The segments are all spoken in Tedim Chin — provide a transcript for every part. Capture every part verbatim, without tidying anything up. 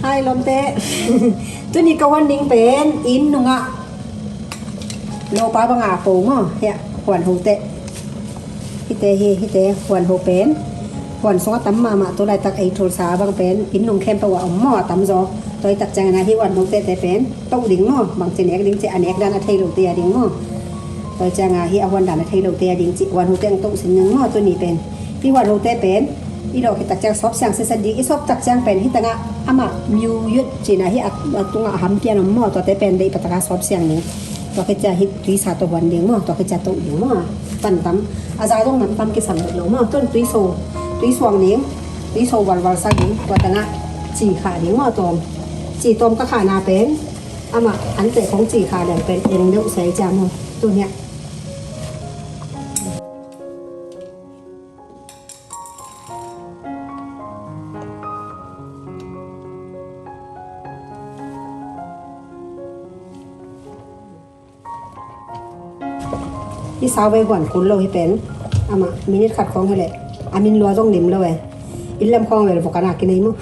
Hai lawmte. Tuni ka huan ding pen inn nungah lopa banga a po maw, hiah huan hote. Hite hi, hite huan ho pen huan sungah tam mahmah, tu laitak ei Tulsa bang pen inn nung khempeuh ah om maw, a tamzaw. Tua hi tak ciangin ah hih huan hote te pen toh ding maw, bangci nek ding ci, a nek dan a thei lote a ding maw. Tua hi ciangin ah hih a huan dan a thei lote a ding ci, huan hote ang toh sin ding maw, tuni pen. Hih huan hote pen i lawh khit tak ciang sawp siang sitset ding, i sawp tak ciang pen hih tangah amah miu yut cina hih a, a tungah a ham pian om maw, tuate pen deih pataka sawp siang ding. Tua khit ciang hih tuisa tawh huan ding maw, tua khit ciang toh ding maw. Pan tam, a za zong nam tam kisam lo maw. Tun tuiso, tuisuang ding, tuiso valval sa ding, tua tangah ci khah ding maw, tawm. Ci tawm ka khahna pen amah anteh khong ci khah leng pen eng deuh sei ciang maw. Tun hiah i sau vei huan kul lo hi pen. Amah minit khat khong hi leh a min lua zong lim lo e. Inn lam khong vel vokana kinei maw.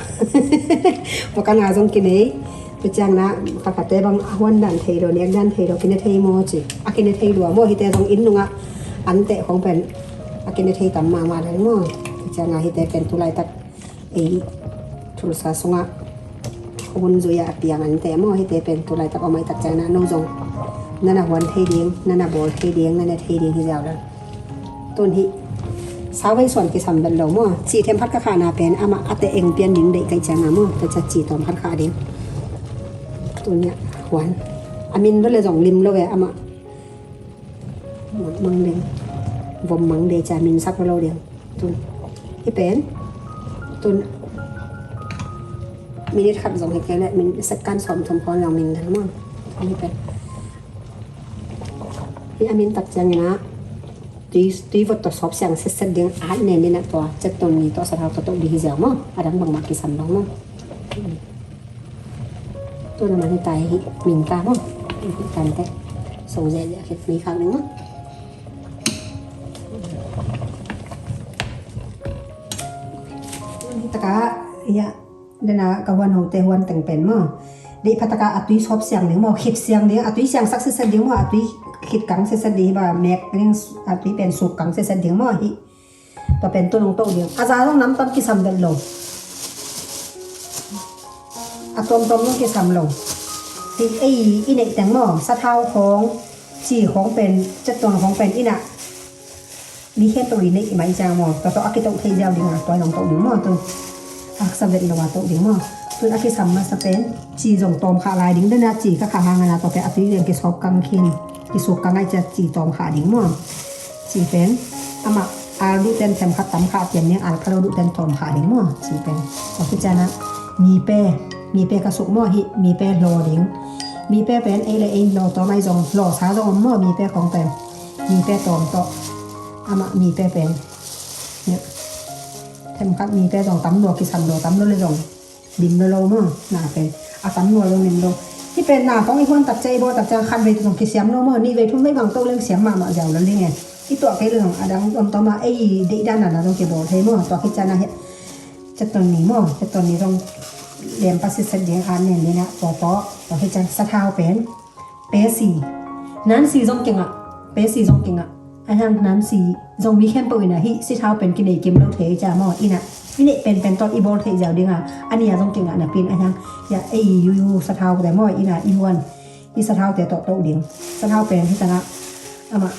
Vokana zong kinei. Tua ciang na khakhate bang a huan dan thei lo, nek dan thei lo, kine thei maw ci. A kine thei lua maw, hite zong inn nungah anteh khong pen a kine thei tam mahmah dan maw. Tua ciang a hite pen tu laitak ei Tulsa sungah hun zui a piang anteh maw, hite pen tu laitak om ai tak ciang na no zong nana huan thei ding, nana bawl thei ding, nana thei ding hi ziau lo. Tun hih sau vei suan kisam vet lo maw. Ci them khat ka khahna pen amah a teh eng pian ding deih kaih ciang a maw. Tua ciang ci tawm khat khah ding. Tun hiah huan. A min lo le zong lim lo e amah. Mang ding. Vom mang ding ciang min sak lo ding. Tun. Hih pen. Tun. Minit khat zong hi kei le min second sawm thum khong zong min dang maw. Tun hih pen. Hih a min tak ciangin ah tui, tui vot tawh sawp siang setset ding, at nen ding ah tua cetton ni tawh sathau tawh toh ding hi ziau maw. A dang bangmah kisam lo maw. Tun a man hi ta hi min ka maw. Hi kante. So zia zia khit mi khak ding maw. Tun hi taka, ya. Dena ka huan hote huan teng pen maw. Deih phataka a tui sawp siang ding maw, khit siang ding, a tui siang sak sitset ding maw, a tui khit kang sitset ding hi ba, mek ding, a tui pen suk kang sitset ding maw, hi. Tua pen tu nung toh ding. A za zong nam tam kisam vet lo. A tuamtuam zong kisam lo. Hi ei i neih teng maw, sathau khong, ci khong pen, cetton khong pen, ina. Mi khempeuh i neih i mai ciang maw, tua tawh a kitoh thei ziau ding a, tua zong toh ding maw, tu. A haksa vet lo a toh ding maw. Tun a kisam masa pen, ci zong tawm khah lai ding, dena ci ka khah hang a na tua pen a tui lian kisawp kang khin, kisuk kang ai cia ci tawm khah ding maw. Ci pen, amah, a duh ten them khat tam khah pian ding, a pha lo duh ten tawm khah ding maw, ci pen. Tua kicia na, mi pe, mi pe ka suk maw hi, mi pe hlaw ding. Mi pe pen, ei le ei hlaw tawm ai zong, hlaw sa zong om maw, mi pe khong pen. Mi pe tawm tawh. Amah mi pe pen. Nia. Them khat mi pe zong tam lua kisam lua tam lua le zong. Lim lua lo maw. Na pen. A tam lua zong lim lo. Hi pen na kong i huan tak cia i bawl tak cia khat vei zong kisiam lo maw. Nih vei thum vei bang toh leng siam mahmah ziau lo ling e. I tuah kei lo zong a dang om tawm a ei deih dan a na zong kibawl thei maw. Tua khit ciang a hi. Cetton ni maw. Cetton ni zong lem pa sitset ding a nen ni na tua tawh. Tua khit ciang sathau pen. Pesi. Nansi zong kingah. Pesi zong kingah. Ahiang nansi zong mi khempeuh ina hi sithau pen kinei kim lo thei cia maw ina. I neih penpen tawh i bawl thei ziau dinga. A nia zong kingah napin ahiang. Ya ei yuyu sathau te maw ina i huan. I sathau te tawh toh ding. Sathau pen hi tangah. Amah.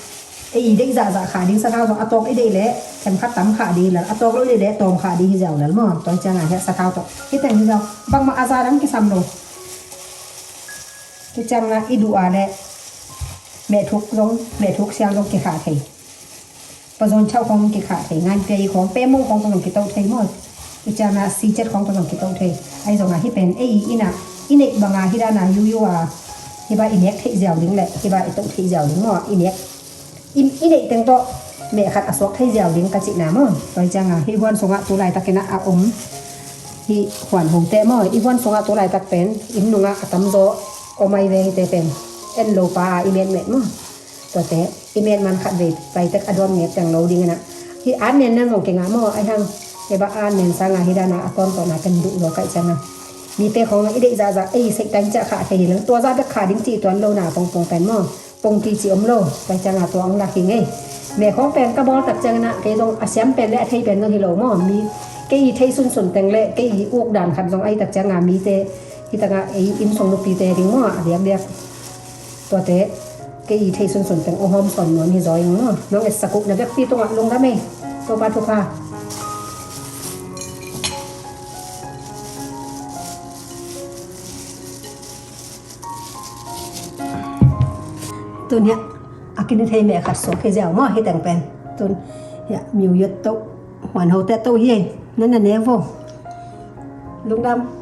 Ei deih zahzah khah ding sathau zong a tawk i deih leh. Them khat tam khah ding lal. A tawk lo i deih leh tawm khah ding hi ziau lal maw. Tua hi ciangah hiah sathau tawh. Hi teng hi ziau. Bangmah a za dang kisam lo. Tua ciangah i duh a le mehthuk zong, mehthuk sial zong kikhah thei. Pazawn chauh khong kikhah thei, ngan pia i khong, pemo khong zong kitoh thei maw. Tua ciangah sicet khong zong kitoh thei. Ahi zongah hi pen ei ina, i neih banga hi dana yuyu a, hi ba i nek theih ziau ding le, hi ba i toh theih ziau ding maw, i nek. I, i neih teng tawh meh khat a suak thei ziau ding ka cihna maw. Tua hi cianga hih huan sungah tu laitakin a om hih huan hote maw. I huan sungah tu laitak pen inn nungah a tamzaw om ai ve hite pen. En lo pa a i metmet maw. Tuate i metman khat vei paitek a duam nget teng lo dingin a. Hih an nen nan zong kingah maw. Ahi hang hih ba an nen sangah hih dana a tuamtuamna pen duh zaw kaih cianga. Mite khawng i deih zahzah ei Satan ciah khah thei hi leng, tua zah bek khah ding cih tuan lo na pongpong pen maw. Pong kici om lo, tua cianga tua ang lak hi ngei. Me khawng pen ka bawl tak ciangin ah kei zong a siam pen le a thei pen zong hi lo maw. Mi kei i thei sunsun teng le kei i uk dan khat zong ahi tak cianga mite hi tanga ei inn sung nupite ding maw a diakdiak. Tuate kei i thei sunsun teng ong hawm sawn nuam hi zaw ing maw. Nong etsak uh na vekpi tungah lungdam ei. Topa thupha. Tun hiah a kini thei meh khat suak hi ziau maw hi teng pen. Tun hiah miu yot toh huan ho te toh hi ei. Nan na ne vo. Lungdam.